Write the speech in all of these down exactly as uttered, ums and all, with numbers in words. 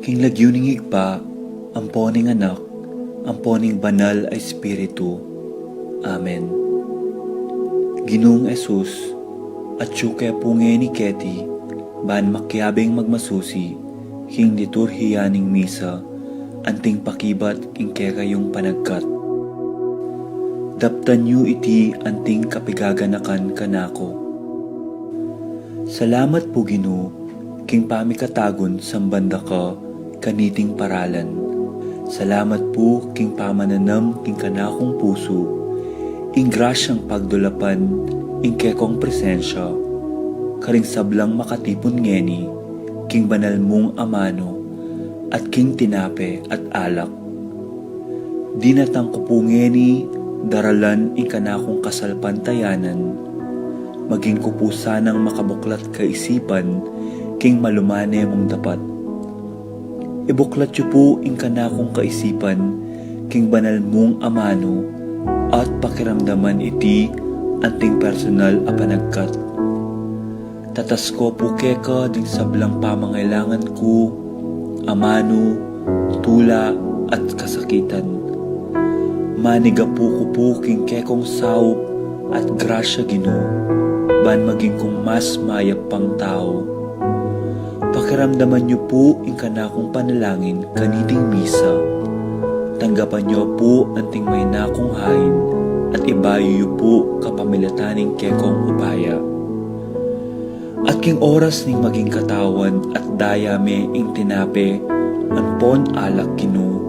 King lagyu ning Ibpa, ampo ning Anak, ampo ning Banal a Espiritu. Amen. Ginung Jesus, atyu ke pu ngeni keti, ban makiabing magmasusi king liturhiya ning misa, anting pakibat king kekayung panagkat. Daptan yu iti anting kapigaganakan kanaku. Salamat pu, Ginu, king pamikatagun samban da ka kaniting paralan. Salamat pu king pamananam king kanakung pusu ing grasyang pagdulapan ing kekong presensya karing sablang makatipun ngeni king banal mung amanu at king tinape at alak. Dinatang ku pu ngeni daralan ing kanakung kasalpantayanan, maging ku pu sanang makabuklat kaisipan king malumane mung dapat. Ibuklat yu pu ing kanakung kaisipan king banal mung amanu at pakiramdaman iti anting personal a panagkat. Tatas ku pu keka ding sablang pamangailangan ku, amanu, tula, at kasakitan. Manigapu ku pu king kekong saup at grasya, Ginu, ban maging kung mas mayap pang tau. Pakiramdaman yu pu ing kanakung panalangin kaniting misa. Tanggapan yu pu anting maina kung hain at ibayu yu pu kapamilatan ning kekong upaya. At king oras ning maging katawan at daya me ing tinape ampon alak, Ginu,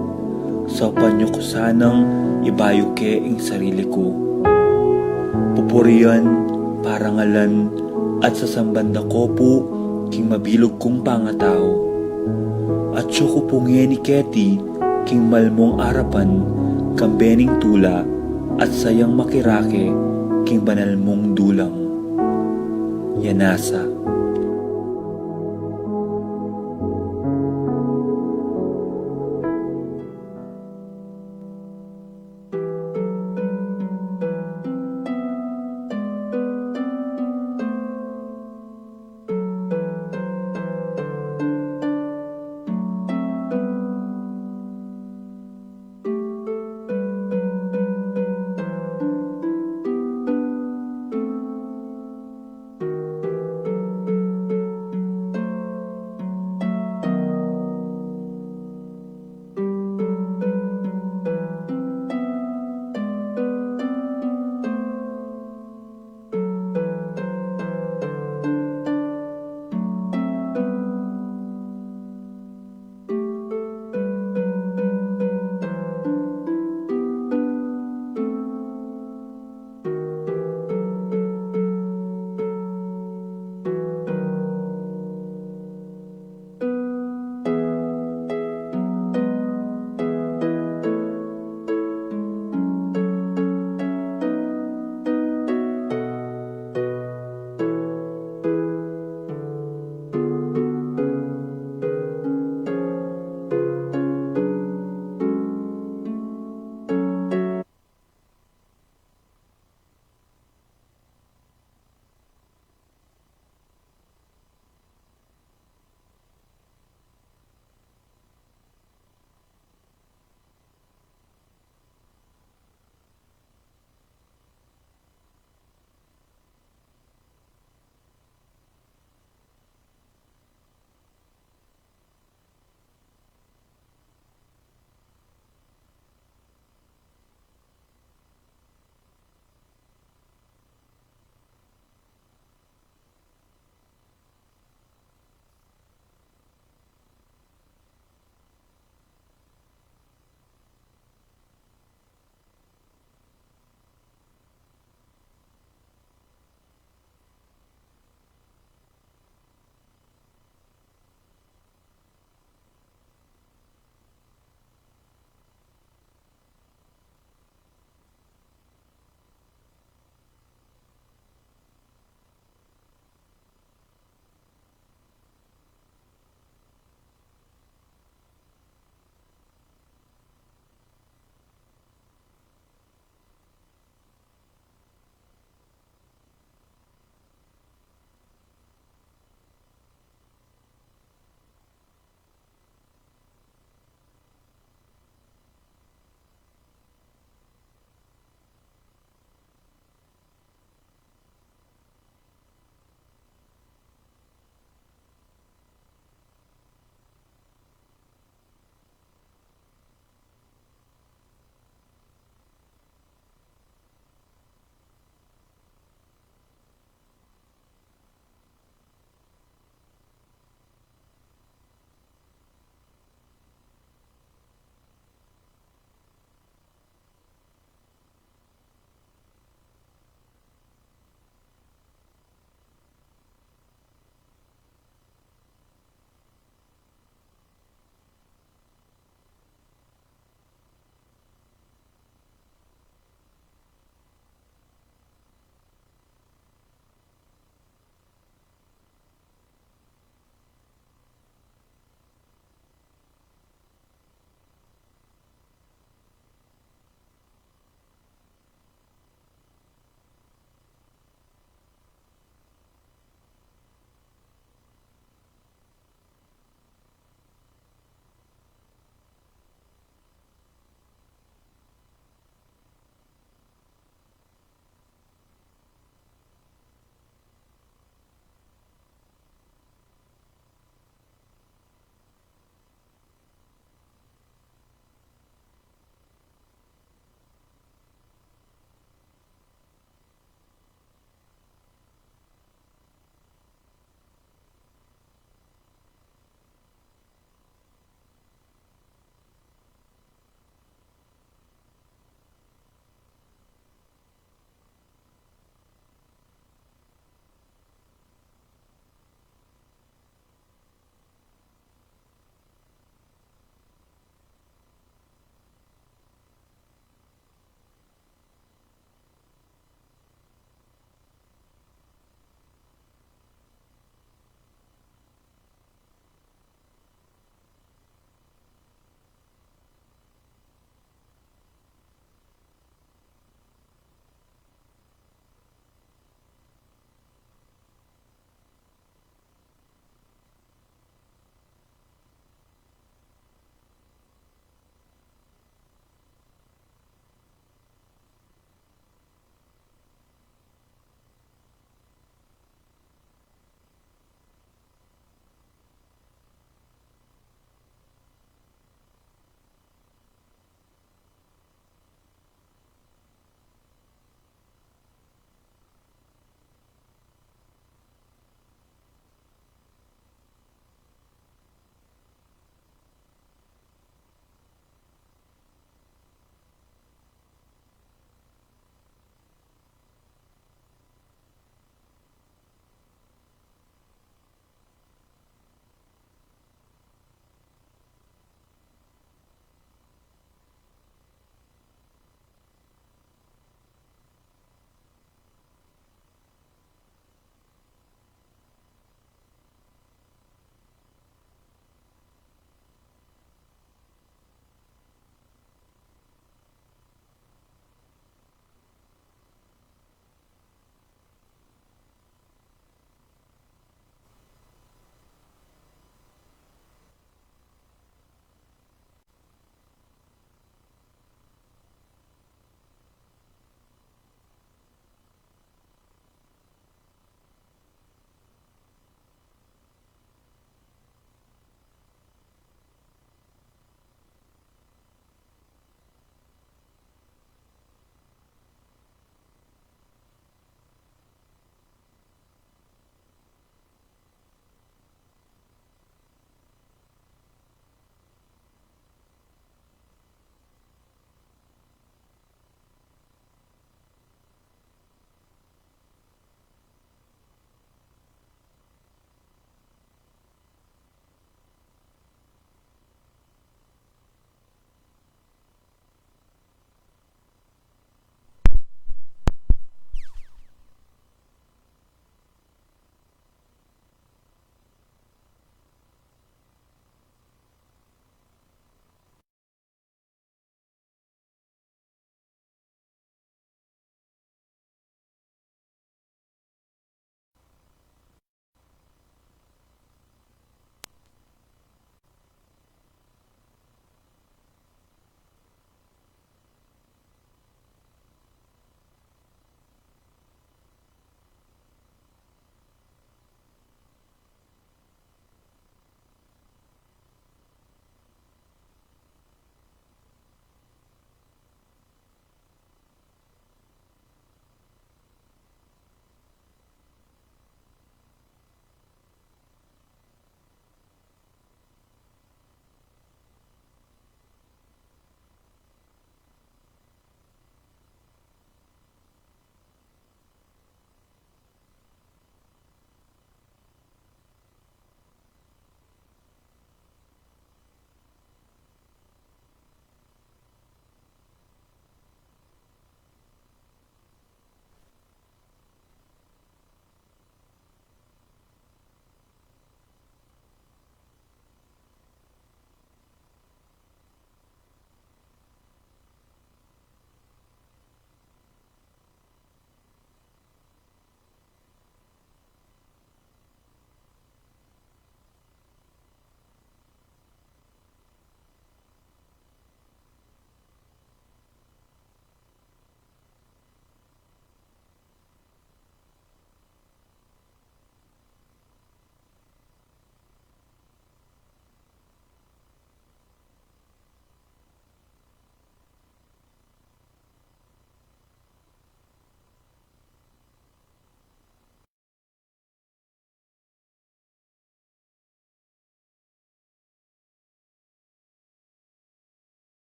saupan yu ku sanang ibayu ke ing sarili ku. Pupurian, parangalan, at sasamban da ku pu king mabilug kung pangatau. Atyu ku pu ngeni keti king malmung arapan, kambe ning tula at sayang makirake king banal mung dulang. Yanasa.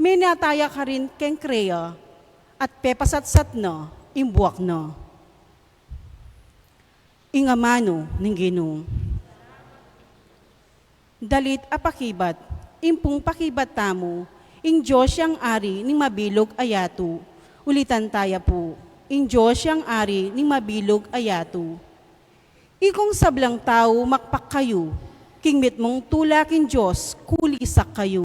Menataya karin keng krea, at pepasatsat na ing buak na. Ing amanu ning Ginu. Dalit a pakibat, ing pung pakibat tamu, ing Dios yang Ari ning mabilug a yatu. Ulitan taya pu, ing Dios yang Ari ning mabilug a yatu. Ikong sablang tau makpak kayu, king mitmung tula king Dios, kulisak kayu.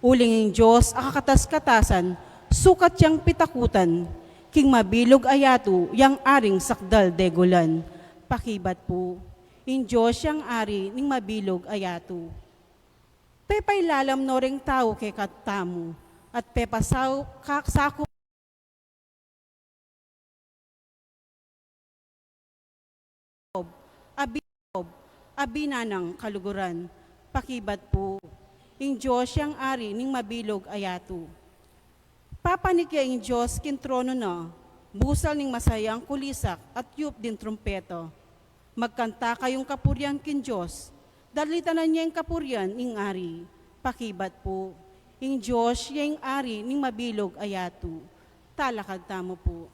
Uling ing Dios a kakatas-katasan, sukat yang pitakutan, king mabilug a yatu yang Aring sakdal degulan. Pakibat pu, ing Dios yang Ari ning mabilug a yatu. Pepailalam no reng tau kekatamu, at pepasau-, ka-, sakup a bi-, a binang kaluguran. Pakibat pu, ing Dios yang Ari ning mabilug a yatu. Papanik ya ing Dios king tronu na, busal ning masayang kulisak at yup ding trumpeta. Magkanta kayung kapurian king Dios, dalitanan ya ing kapurian ning Ari. Pakibat pu, ing Dios ya ing Ari ning mabilug a yatu. Talakad tamu pu.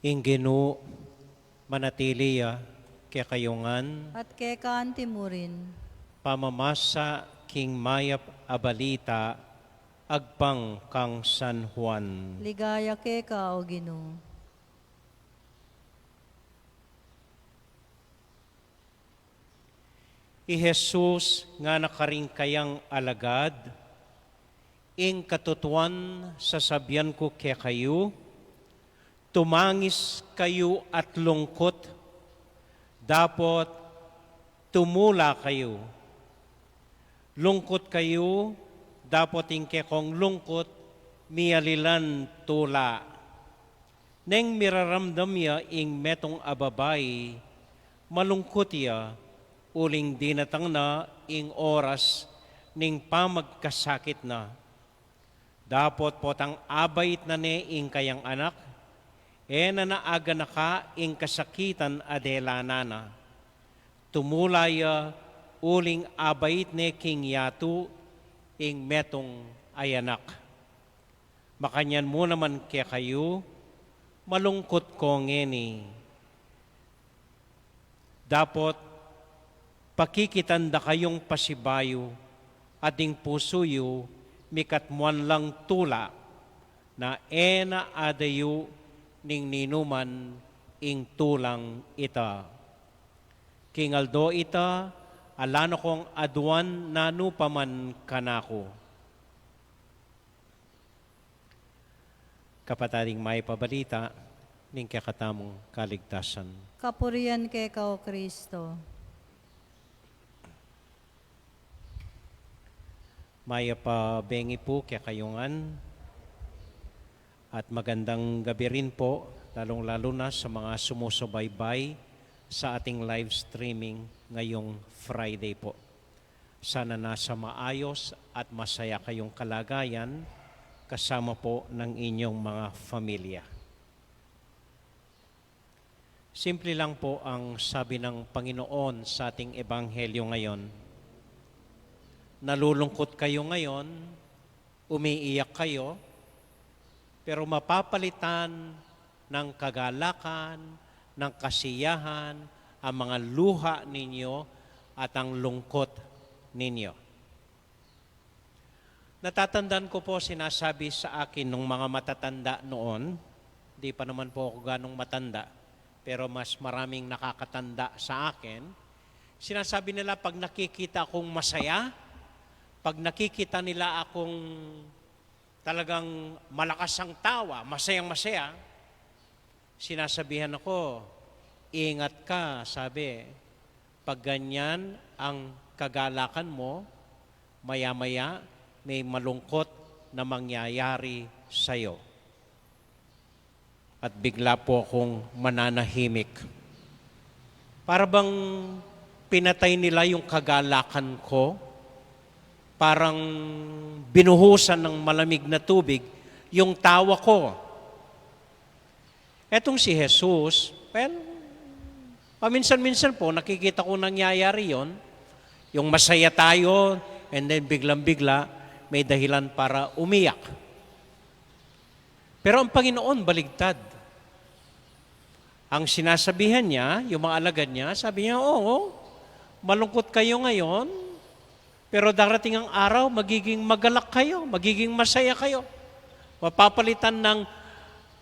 Ing Ginu manatili ya kekayu ngan. At keka anti mu rin. Pamamasa king mayap a balita agpang kang San Juan. Ligaya keka, O Ginu. I Jesus ngana karing kayang alagad, ing katutuan sasabian ku kekayu, tumangis kayu at lungkut, dapot tumula kayu. Lungkut kayu, dapot ing kekong lungkut, mialilan tula. Neng miraramdam ya ing metung a babai, malungkut ya, uling dinatang na ing oras ning pamagkasakit na. Dapot potang abait na ne ing kayang anak, e na na aganaka ing kasakitan a delanan na. Tumula ya uling abait ne king yatu ing metung a anak. Makanyan mu naman kekayu, malungkut ko ngeni. Dapot pakikitan da kayung pasibayu, at ing pusu yu mikatmuan lang tula, na e na adayu ning ninuman ing tulang ita. King aldo ita, ala na kong aduan nanu pa man kanaku. Kapatad, ing mayap a balita ning kekatamung kaligtasan. Kapurian keka, O Kristo. Mayap a bengi pu kekayu ngan. At magandang gabi rin po, lalong-lalo na sa mga sumusubaybay sa ating live streaming ngayong Friday po. Sana nasa maayos at masaya kayong kalagayan kasama po ng inyong mga pamilya. Simple lang po ang sabi ng Panginoon sa ating ebanghelyo ngayon. Nalulungkot kayo ngayon, umiiyak kayo, pero mapapalitan ng kagalakan, ng kasiyahan, ang mga luha ninyo at ang lungkot ninyo. Natatandaan ko po, sinasabi sa akin nung mga matatanda noon, di pa naman po ako ganong matanda, pero mas maraming nakakatanda sa akin, sinasabi nila, pag nakikita akong masaya, pag nakikita nila akong talagang malakas ang tawa, masayang-masaya, sinasabihan ako, "Ingat ka," sabi, "pag ganyan ang kagalakan mo, maya-maya may malungkot na mangyayari sa'yo. At bigla po akong mananahimik. Para bang pinatay nila yung kagalakan ko, parang binuhusan ng malamig na tubig yung tawa ko. Etong si Jesus, well, paminsan-minsan po, nakikita ko nangyayari yon. Yung masaya tayo, and then biglang-bigla, may dahilan para umiyak. Pero ang Panginoon, baligtad. Ang sinasabihan niya, yung mga alagad niya, sabi niya, "Oo, malungkot kayo ngayon, pero darating ang araw, magiging magalak kayo, magiging masaya kayo. Mapapalitan ng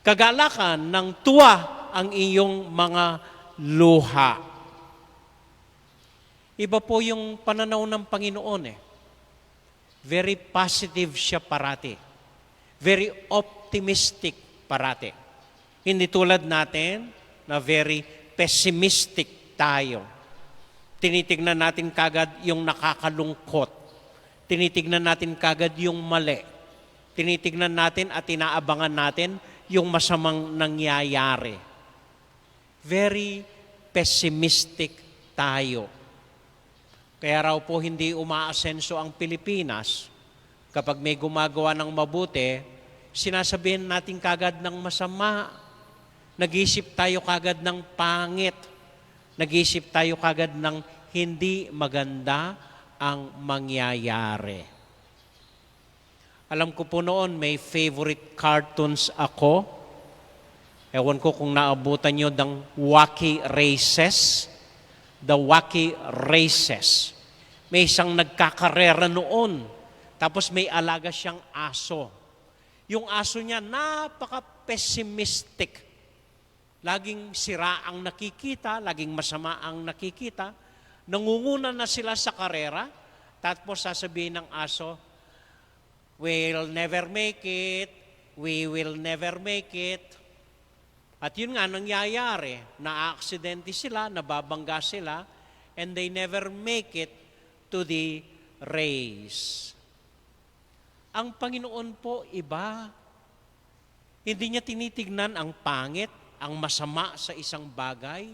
kagalakan, ng tuwa ang inyong mga luha." Iba po yung pananaw ng Panginoon eh. Very positive siya parati. Very optimistic parati. Hindi tulad natin na very pessimistic tayo. Tinitignan natin kagad yung nakakalungkot. Tinitignan natin kagad yung mali. Tinitignan natin at inaabangan natin yung masamang nangyayari. Very pessimistic tayo. Kaya raw po hindi umaasenso ang Pilipinas. Kapag may gumagawa ng mabuti, sinasabihan natin kagad ng masama. Nag-iisip tayo kagad ng pangit. Nag-iisip tayo kagad ng hindi maganda ang mangyayari. Alam ko po noon, may favorite cartoons ako. Ewan ko kung naabutan nyo, the Wacky Races. The Wacky Races. May isang nagkakarera noon. Tapos may alaga siyang aso. Yung aso niya, napaka-pessimistic. Laging sira ang nakikita, laging masama ang nakikita. Nangunguna na sila sa karera, tapos sasabihin ng aso, "We'll never make it, we will never make it." At yun nga nangyayari, naaaksidente sila, nababangga sila, and they never make it to the race. Ang Panginoon po iba. Hindi niya tinitignan ang pangit, ang masama sa isang bagay.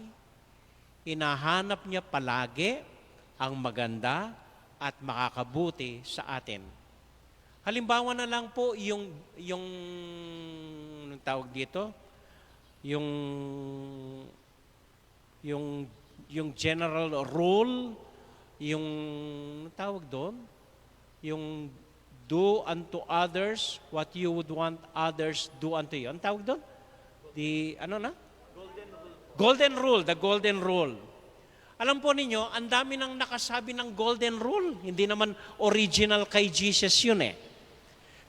Hinahanap niya palagi ang maganda at makakabuti sa atin. Halimbawa na lang po yung, yung, anong tawag dito? Yung yung, yung general rule, yung, anong tawag doon? Yung do unto others what you would want others do unto you. Anong tawag doon? The, ano na? Golden rule, the golden rule. Alam po ninyo, ang dami nang nakasabi ng golden rule. Hindi naman original kay Jesus yun eh.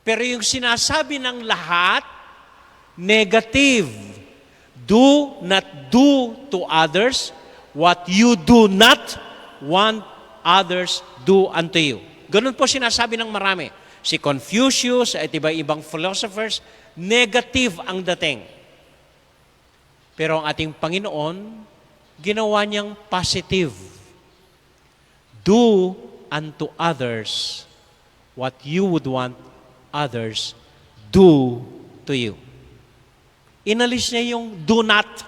Pero yung sinasabi ng lahat, negative. Do not do to others what you do not want others do unto you. Ganun po sinasabi ng marami. Si Confucius at iba-ibang philosophers, negative ang dating. Pero ang ating Panginoon, ginawa niyang positive. Do unto others what you would want others do to you. Inalis niya yung do not.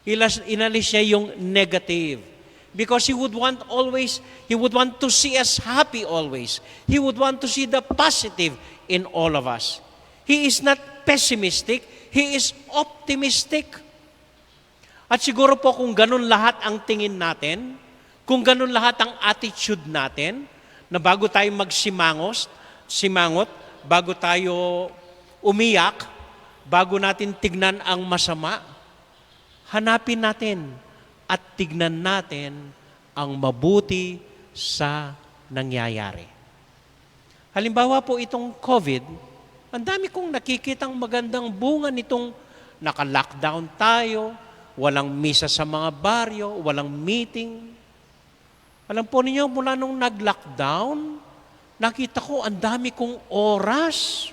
Ilas, inalis niya yung negative. Because he would want always, he would want to see us happy always. He would want to see the positive in all of us. He is not pessimistic, he is optimistic. At siguro po kung ganun lahat ang tingin natin, kung ganun lahat ang attitude natin, na bago tayo magsimangos, simangot, bago tayo umiyak, bago natin tignan ang masama, hanapin natin at tignan natin ang mabuti sa nangyayari. Halimbawa po itong COVID, ang dami kong nakikitang magandang bunga nitong naka-lockdown tayo, walang misa sa mga baryo, walang meeting. Alam po ninyo, mula nung nag-lockdown, nakita ko ang dami kong oras.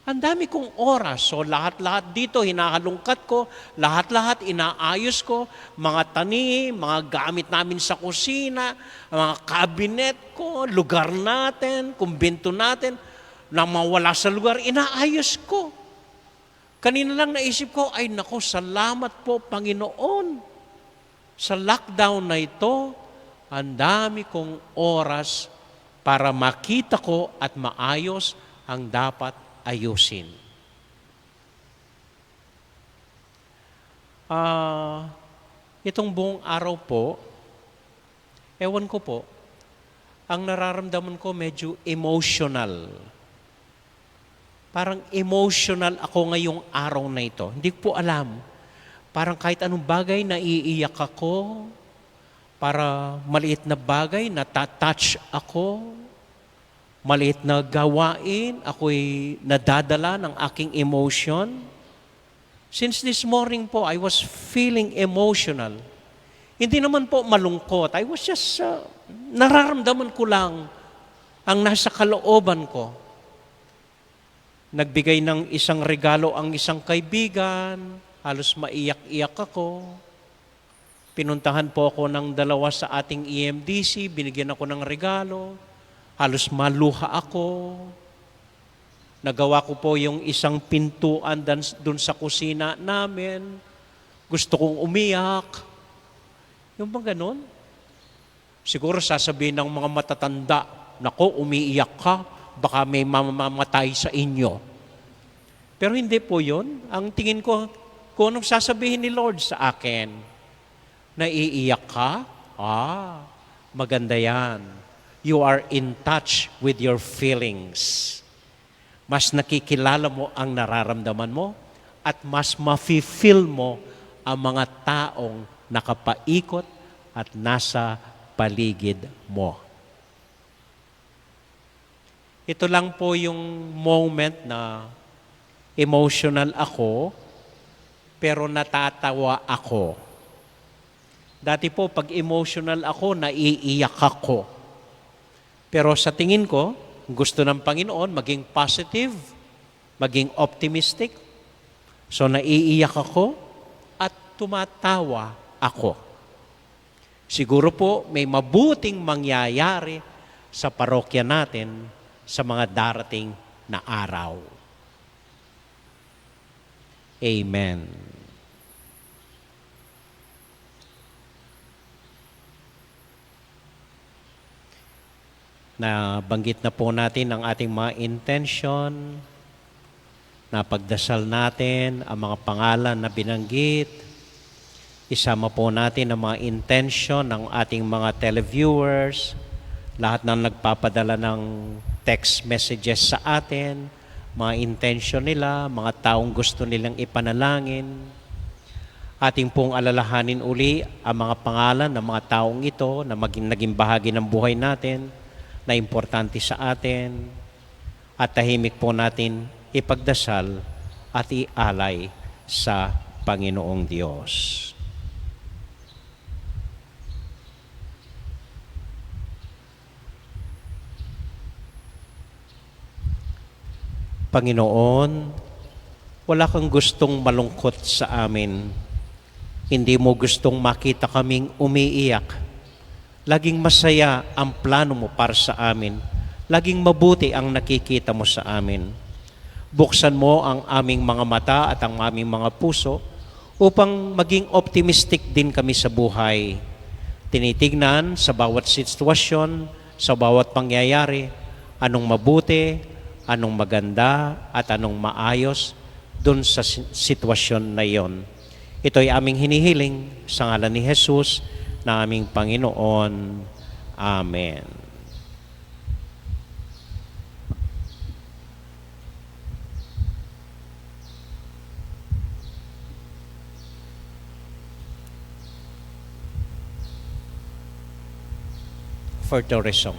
Ang dami kong oras. So, lahat-lahat dito, hinahalungkat ko, lahat-lahat inaayos ko, mga tani, mga gamit namin sa kusina, mga kabinet ko, lugar natin, kumbento natin, na mawala sa lugar, inaayos ko. Kanina lang naisip ko, "Ay nako, salamat po, Panginoon." Sa lockdown na ito, ang dami kong oras para makita ko at maayos ang dapat ayusin. Ah, itong buong araw po, ewan ko po, ang nararamdaman ko medyo emotional. Parang emotional ako ngayong araw na ito. Hindi ko po alam. Parang kahit anong bagay, naiiyak ako. Para maliit na bagay, natatouch ako. Maliit na gawain, ako'y nadadala ng aking emotion. Since this morning po, I was feeling emotional. Hindi naman po malungkot. I was just, uh, nararamdaman ko lang ang nasa kalooban ko. Nagbigay ng isang regalo ang isang kaibigan, halos maiyak-iyak ako. Pinuntahan po ako ng dalawa sa ating E M D C, binigyan ako ng regalo, halos maluha ako. Nagawa ko po yung isang pintuan dan-, dun sa kusina namin. Gusto kong umiyak. Yung bang ganun? Siguro sasabihin ng mga matatanda, "Nako, umiiyak ka, baka may mamamatay sa inyo." Pero hindi po yun. Ang tingin ko, kung anong sasabihin ni Lord sa akin, "Naiiyak ka? Ah, maganda yan. You are in touch with your feelings." Mas nakikilala mo ang nararamdaman mo at mas mafi-feel mo ang mga taong nakapaikot at nasa paligid mo. Ito lang po yung moment na emotional ako, pero natatawa ako. Dati po, pag emotional ako, naiiyak ako. Pero sa tingin ko, gusto ng Panginoon maging positive, maging optimistic. So, naiiyak ako at tumatawa ako. Siguro po, may mabuting mangyayari sa parokya natin sa mga darating na araw. Amen. Nabanggit na po natin ang ating mga intention. Napagdasal natin ang mga pangalan na binanggit. Isama po natin ang mga intention ng ating mga televiewers, lahat ng nagpapadala ng text messages sa atin, mga intention nila, mga taong gusto nilang ipanalangin. Ating pong alalahanin uli ang mga pangalan ng mga taong ito na maging, naging bahagi ng buhay natin, na importante sa atin, at tahimik po natin ipagdasal at ialay sa Panginoong Diyos. Panginoon, wala kang gustong malungkot sa amin. Hindi mo gustong makita kaming umiiyak. Laging masaya ang plano mo para sa amin. Laging mabuti ang nakikita mo sa amin. Buksan mo ang aming mga mata at ang aming mga puso upang maging optimistic din kami sa buhay. Tinitignan sa bawat sitwasyon, sa bawat pangyayari, anong mabuti, anong maganda, at anong maayos dun sa si-, sitwasyon na iyon. Ito'y aming hinihiling sa ngalan ni Jesus na aming Panginoon. Amen. For the reason.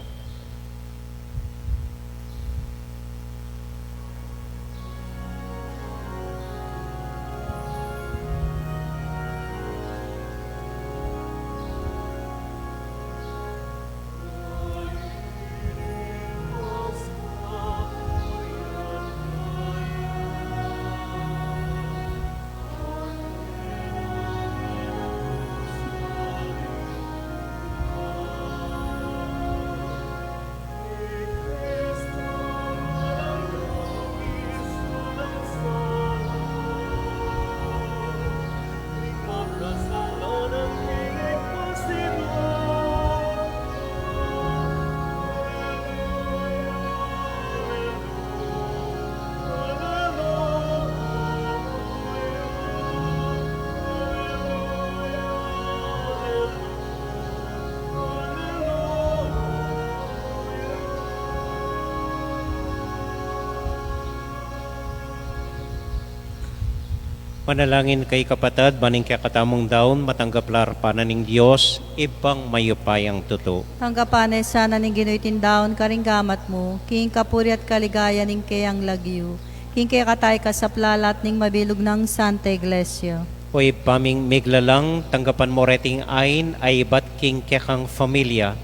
Manalangin kayu, kapatad, ban ing kekatamung daun matanggap la arapan na ning Dios, Ibpang mayupayang tutu. Tanggapan na sana ning Ginu iting daun karing gamat mu, king kapurian at kaligayan ning keyang lagyu, king kekatang kasaplalan at ning mabilug nang Santa Iglesia. O Ibpa ming miglalang, tanggapan mu reting ain a ibat king kekang familia.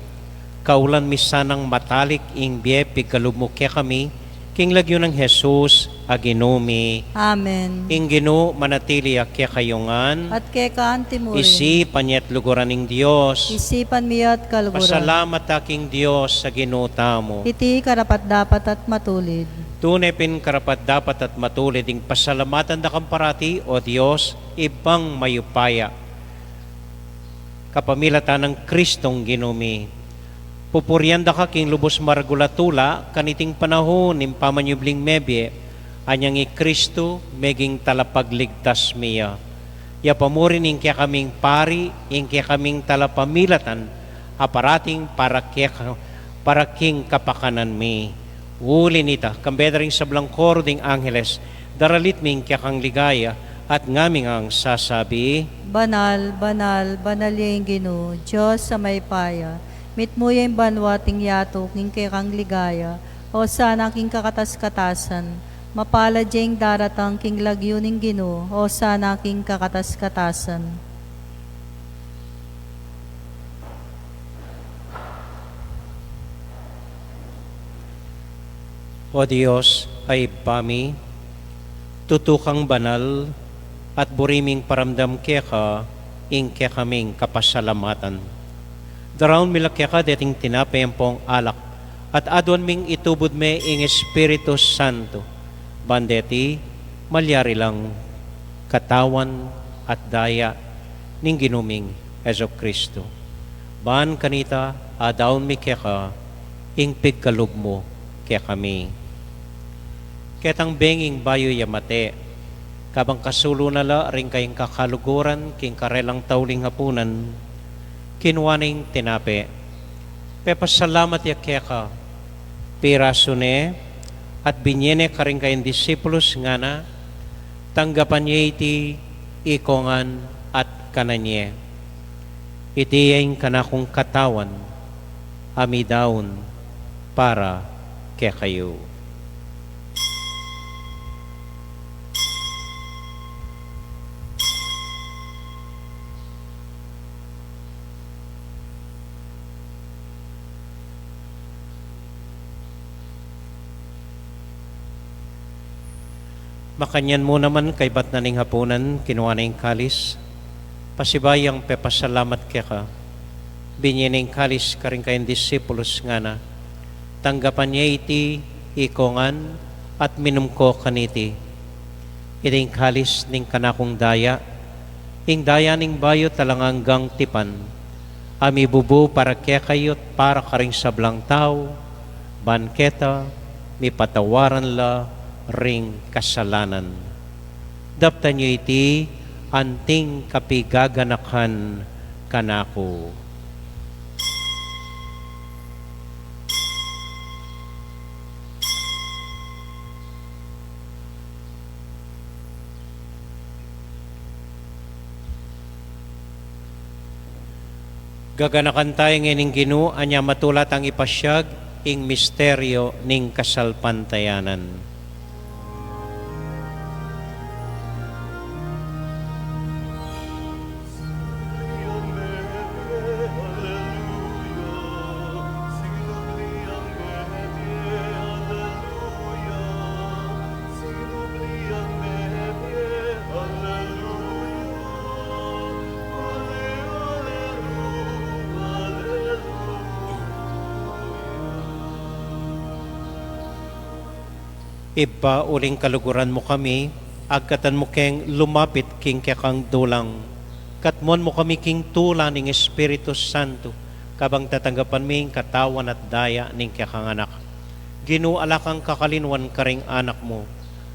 Kaulan mi sanang matalik ing bie pigkalub mu kekami, king lagyu nang Jesus a Ginu mi. Amen. Ing Ginu manatili ya kekayu ngan. At keka antimurin. Isipan ya at luguran ing Dios. Isipan mi ya at kaluguran. Pasalamat ta king Dios a Ginu tamu. Iti karapat-dapat at matulid. Tune pin karapat-dapat at matulid ing pasalamatan da kang parati, O Dios, Ibpang mayupaya, kapamilatan nang Kristong Ginu mi. Pupurian da ka king lubus maragul a tula, kaniting panahun ning pamanyubling mebie, anyang i Kristu meging talapagligtas mi ya. Ya pa murin ing kekaming pari, ing kekaming talapamilatan, a parating para keka, para king kapakanan mi. Uli nita, kambe da ring sablang koro ding angeles, daralit mi ing kekang ligaya, at ngami ngang sasabi: Banal, banal, banal ya ing Ginu, Dios a mayupaya, mitmu ya ing banua at ing yatu king kekang ligaya, Hosana king kakatas-katasan, mapalad ya ing daratang king lagyu ning Ginu, Hosana king kakatas-katasan. O Dios a Ibpa mi, tutu kang banal, at buri ming paramdam keka ing kekaming kapasalamatan. Daraun mi la keka deting tinape ampong alak, at aduan ming itubud me ing Espiritu Santo, ban deti malyari lang katawan at daya ning Ginu ming Jesucristo. Ban kanita, adaun mi keka ing pigkalub mu kekami. Ketang benging bayu ya mate, kabang kasulu na la ring kayang kakaluguran king karelang tauling hapunan, kinua ne ing tinape, pepasalamat ya keka, pirasu ne, at binie ne karing kayang disipulus, ngana: Tanggapan ye iti ikongan at kanan ye. Iti ya ing kanakung katawan a midaun para kekayu. Makanyan mu naman kaybat na ning hapunan, kinua ne ing kalis, pasibayu yang pepasalamat keka, binie ne ing kalis karing kayang disipulus, ngana: Tanggapan ye iti ikongan at minum ko kaniti. Iti ing kalis ning kanakung daya, ing daya ning bayu at alang anggang tipan, a mibubu para kekayu at para karing sablang tau, ban keta mipatawaran la ring kasalanan. Daptan yu iti anting kapigaganakan kanaku. Gaganakan taya ngeni ing Ginu, anya matula tang ipasyag ing misteryo ning kasalpantayanan. Ibpa, uling kaluguran mu kami, agkatan mu keng lumapit king kekang dulang. Katmuan mu kami king tula ning Espiritu Santo, kabang tatanggapan mi ing katawan at daya ning kekang Anak. Ginu, ala kang kakalinuan karing anak mu.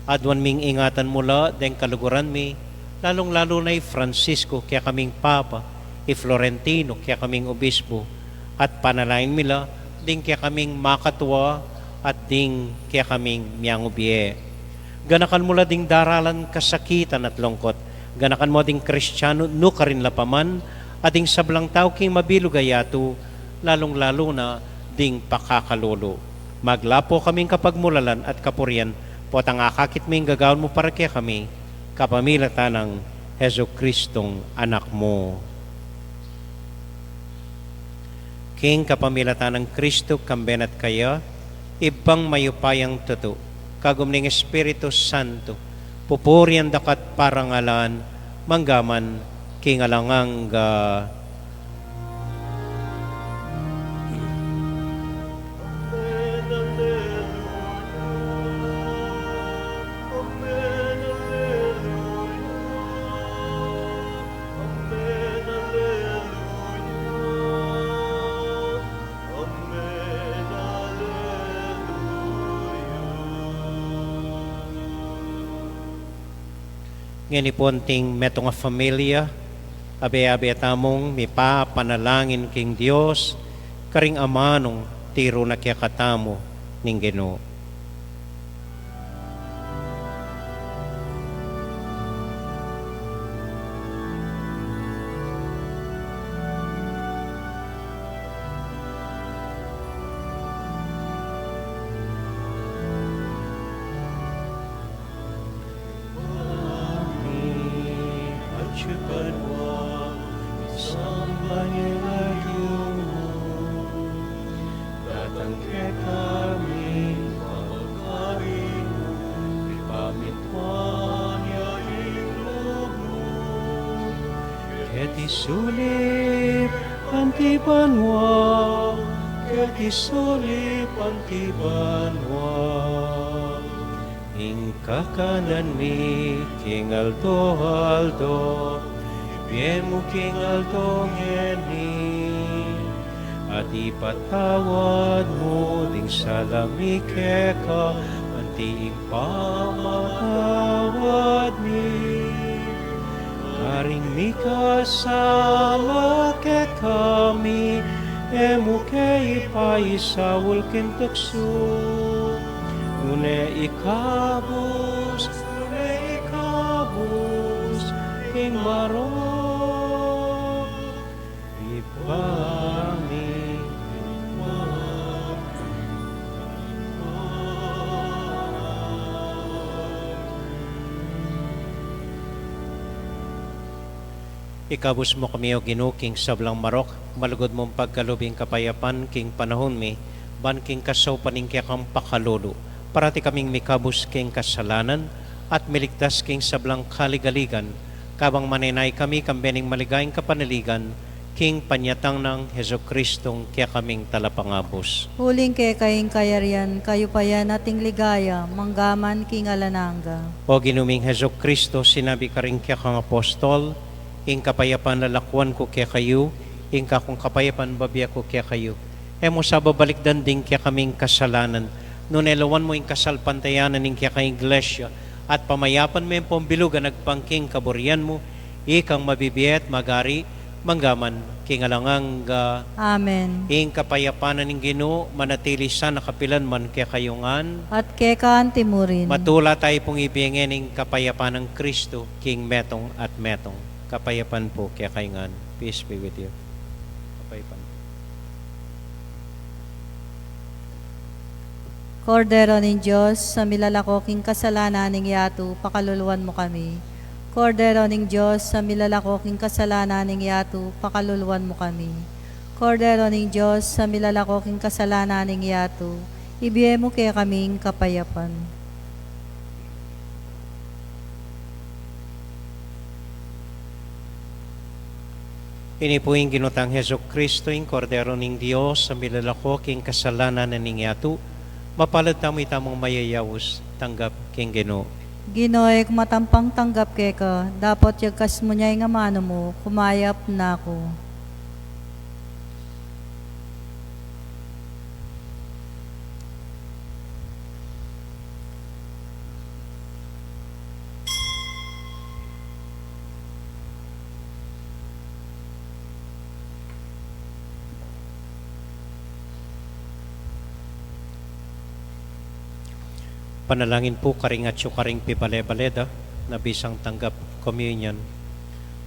Aduan ming ingatan mu la deng kaluguran mi, lalung-lalu na i Francisco, kekaming Papa, i Florentino, kekaming Obispo, at panalangin mi la ding kekaming makatua at ding kekaming miangubie. Ganakan mu la ding daralan kasakitan at lungkut. Ganakan mu ding Kristiano nukarin la pa man, at ding sablang tau king mabilug a yatu, lalung-lalu na ding pakakalulu. Maglapo kaming kapagmulalan at kapurian, potang akakit mu ing gagawan mu para kekami, kapamilatan nang Jesucristong Anak mu. King kapamilatan nang Kristo, kambe na at kaya, Ibpang mayupayang tutu, kagum ning Espiritu Santo, pupurian da ka at parangalan, mangga man king alang angga. Ngeni pu anting metung a familia, abe-abe tamung mipapanalangin king Dios, karing amanung tiru na kekatamu ning Ginu. Datang kekami ing pamagari mu, ipamintuan ya ing lub mu, keti sulip anti banua, keti sulip anti banua. Ing kakanan mi king aldo-aldo, ibie mu king aldo ngeni, at ipatawad mu ding sala mi keka, anti ing pamamatawad mi karing mikasala kekami, e mu ke ipaisaul king tuksu, nune ikabus, nune ikabus king marok. Ibpa mi, ikabus mu kami, O Ginu, king sablang marok, malugud mung pagkalub ing kapayapan king panaun mi, ban king kasaupan ning kekang pakalulu, parati kaming mikabus king kasalanan, at miligtas king sablang kaligaligan, kabang manenaya kami kambe ning maligayang kapanaligan, king panyatang nang Jesucristong kekaming Talapangabus. Uling keka ing kayarian, kayupayan at ing ligaya, mangga man king alang angga. O Ginu ming Jesucristo, sinabi karing kekang apostol, ing kapayapan lalakuan ku kekayu, ing kakung kapayapan bibie ku kekayu. E mu sa babalikdan ding kekaming kasalanan, nune lawan mu ing kasalpantayanan ning kekang Iglesia, at pamayapan me ing pung bilug a agpang king kaburian mu, ikang mabibie at magari, mangga man king alang angga. Amen. Ing kapayapan ning Ginu manatili sana kapilan man kekayu ngan. At keka anti murin. Matula tayu pung ibie ngeni ing kapayapan nang Kristo, king metung at metung. Kapayapan pu kekayu ngan. Peace be with you. Kapayapan. Kordero ning Dios, a milalako king kasalanan ning yatu, pakaluluan mu kami. Kordero ning Dios, a milalako king kasalanan ning yatu, pakaluluan mu kami. Kordero ning Dios, a milalako king kasalanan ning yatu, ibie mu kekami ing kapayapan. Ini pu ing Ginu tang Jesucristo, ing Kordero ning Dios, a milalako king kasalanan ning yatu. Mapalad tamu itamung mayayaus tanggap king Ginu. Ginu, e ku matampang tanggap keka, dapot yagkas mu ne ing amanu mu, kumayap na ku. Panalangin pu karing atyu karing pibale-bale da na bisang tanggap communion.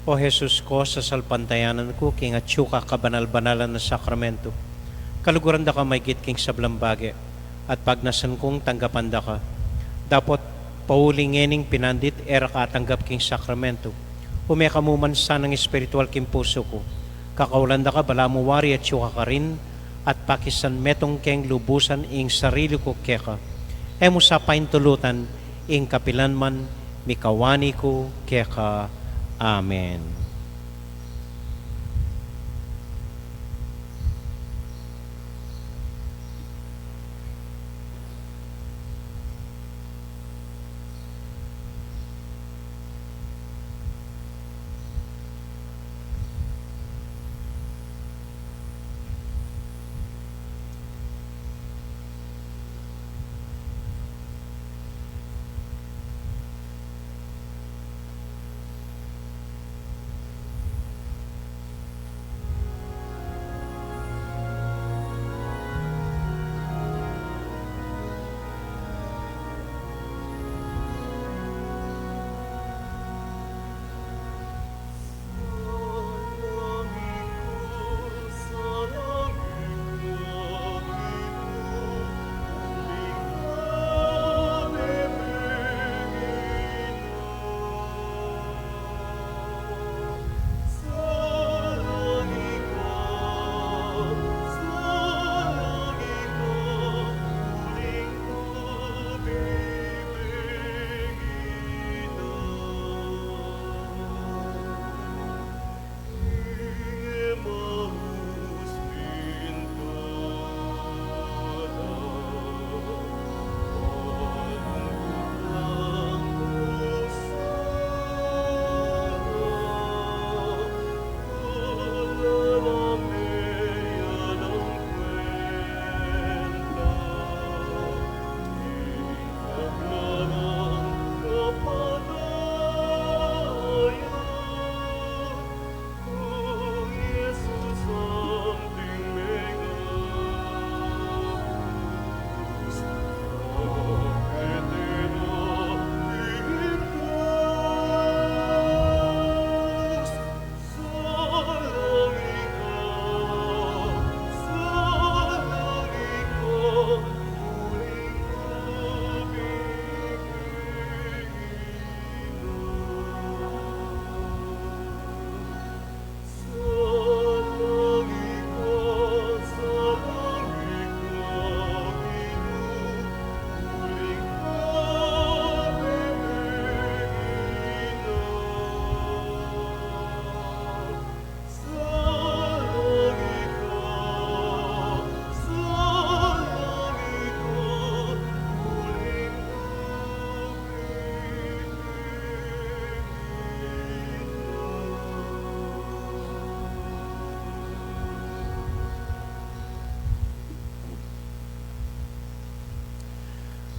O Jesus ko, sasalpantayanan ku king atyu ka kabanal-banalan a sakramento. Kaluguran da ka maigit king sablang bage, at pagnasan kung tanggapan da ka. Dapot pauli ngening pinandit e ra ka atanggap king sakramento, ume ka mu man sanang espiritual king pusu ku. Kakaulan da ka balamu wari atyu ka karin, at pakisanmetung keng lubusan ing sarili ku keka. E mu sa paintulutan ing kapilan man mikawani ku keka. Amen.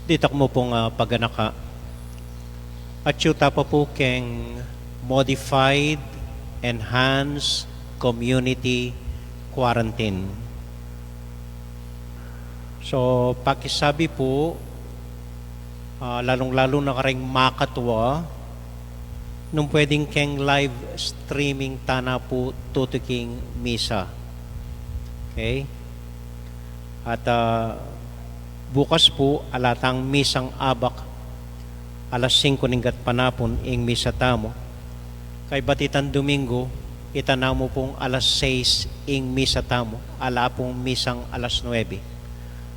Ditak mu pung, ah, paganaka. Atyu ta pa pu keng modified, enhanced community quarantine. So, pakisabi pu, ah, lalung-lalu na karing makatua, nung pwedeng keng live streaming tana pu tutuking misa. Okay? At, ah, bukas pu, ala tang misang abak, alas singko ning gatpanapun ing misa tamu. Kaybat itang Domingo, ita namu pung alas sais ing misa tamu, ala pung misang alas nuebe.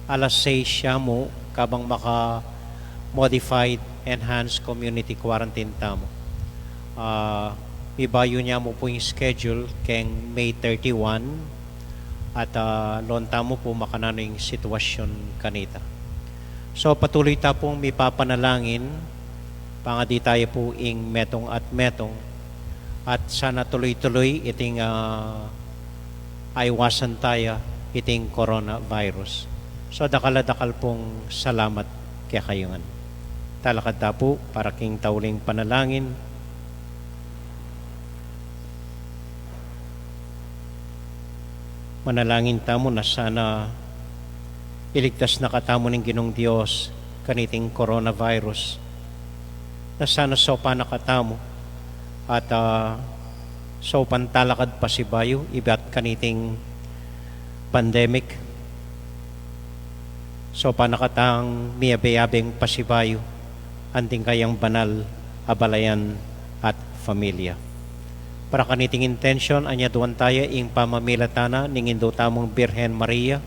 Alas sais ya mu, kabang maka-modified, enhanced community quarantine tamu. Ah, mibayu ne mu pu ing schedule keng May thirty-one, at, ah, lon tamu pu makananu ing sitwasyun kanita. So, patuloy ta pung mipapanalangin, pangadi taya pu ing metung at metung, at sana tuloy-tuloy iting, ah, aiwasan taya iting coronavirus. So, dakal a dakal pung salamat kekayu ngan. Talakad ta pu para king tauling panalangin. Manalangin tamu na sana iligtas na katamu ning Ginung Dios kaniting coronavirus, na sana saupan na katamu at, ah, saupan talakad pasibayu ibat kaniting pandemic. Saupan na katang miyabe-yabeng pasibayu anting kayang banal a balayan at familia. Para kaniting intensyon, anyaduan taya ing pamamilatan na ning Indu tamung Birhen Maria.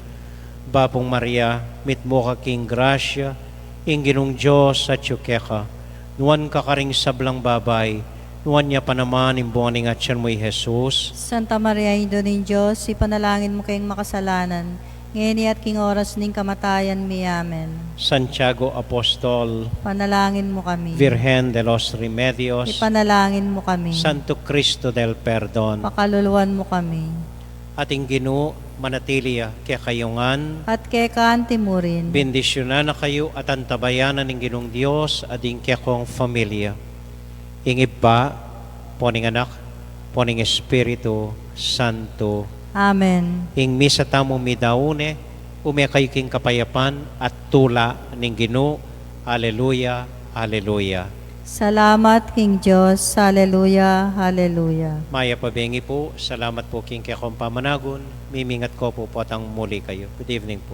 Bapung Maria, mitmu ka king grasya, ing Ginung Dios atyu keka. Nuan ka karing sablang babai, nuan ya pa naman ing bunga ning atyan mu, i Jesus. Santa Maria, Indu ning Dios, ipanalangin mu keng makasalanan, ngeni at king oras ning kamatayan mi. Amen. Santiago Apostol, ipanalangin mu kami. Virgen de los Remedios, ipanalangin mu kami. Santo Cristo del Perdon, pakaluluan mu kami. At ing Ginu manatili ya kekayu ngan. At keka anti mu rin. Bendisyunan na kayu at antabayanan ning Ginung Dios a ding kekong familia. Ing Ibpa, ampo ning Anak, ampo ning Espiritu Santo. Amen. Ing misa tamu midaun ne, ume kayu king kapayapan at tula ning Ginu. Aleluya, aleluya. Salamat king Dios. Aleluya, aleluya. Mayap a bengi pu, salamat pu king kekong pamanagun, mimingat ko pu potang muli kayu. Good evening pu.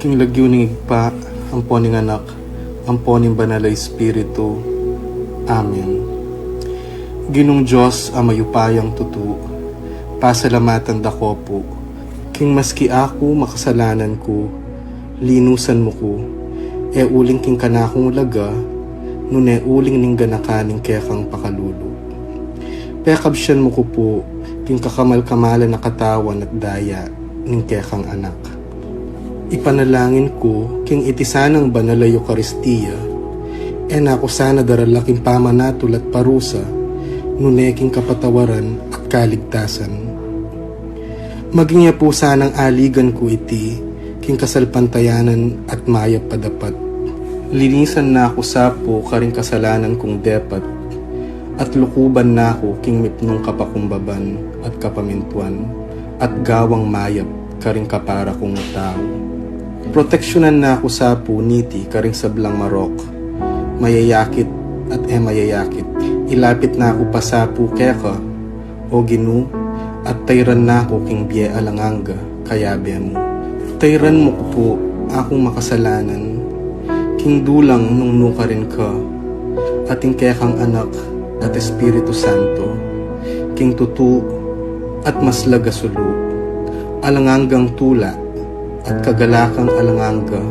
King lagyu ning Ibpa, ampo ning Anak, ampo ning Banal a Espiritu. Amen. Ginung Dios a mayupayang tutu, pasalamatan da ko pu, king maski aku makasalanan ku, linusan mu ku, e uling king kanakung laga, nune uling ning ganakan ning kekang pakalulu. Pekabsian mu ku pu, king kakamal-kamalan a katawan at daya ning kekang Anak. Ipanalangin ku, king iti sanang banal a Eukaristia, e na ku sana darala king pamanatul at parusa, nune king kapatawaran at kaligtasan. Maging ya pu sanang aligan ku iti, king kasalpantayanan at mayap a dapat. Linisan na ku sa pu karing kasalanan kung depat, at lukuban na ku king mipnung kapakumbaban at kapamintuan, at gawang mayap karing kapara kung tau. Proteksyunan na ku sa pu niti karing sablang marok, mayayakit at e mayayakit. Ilapit na ku pa sa pu keka, O Ginu, at tayran na ku king bie alang angga, kayabe mu. Tayran mu ku pu akung makasalanan, king dulang nung nukarin ka, at ing kekang Anak at Espiritu Santo, king tutu at maslag a sulu, alang anggang tula, at kagalakang alang angga,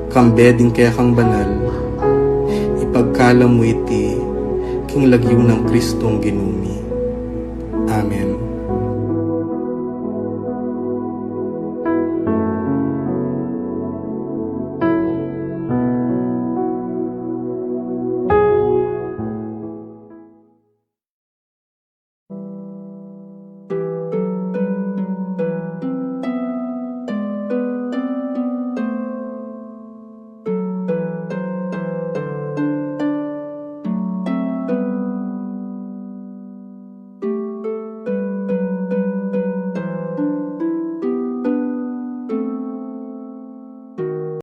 kambe ding kekang banal, ipagkalam mu iti, king lagyu nang Kristong Ginu mi. Amen.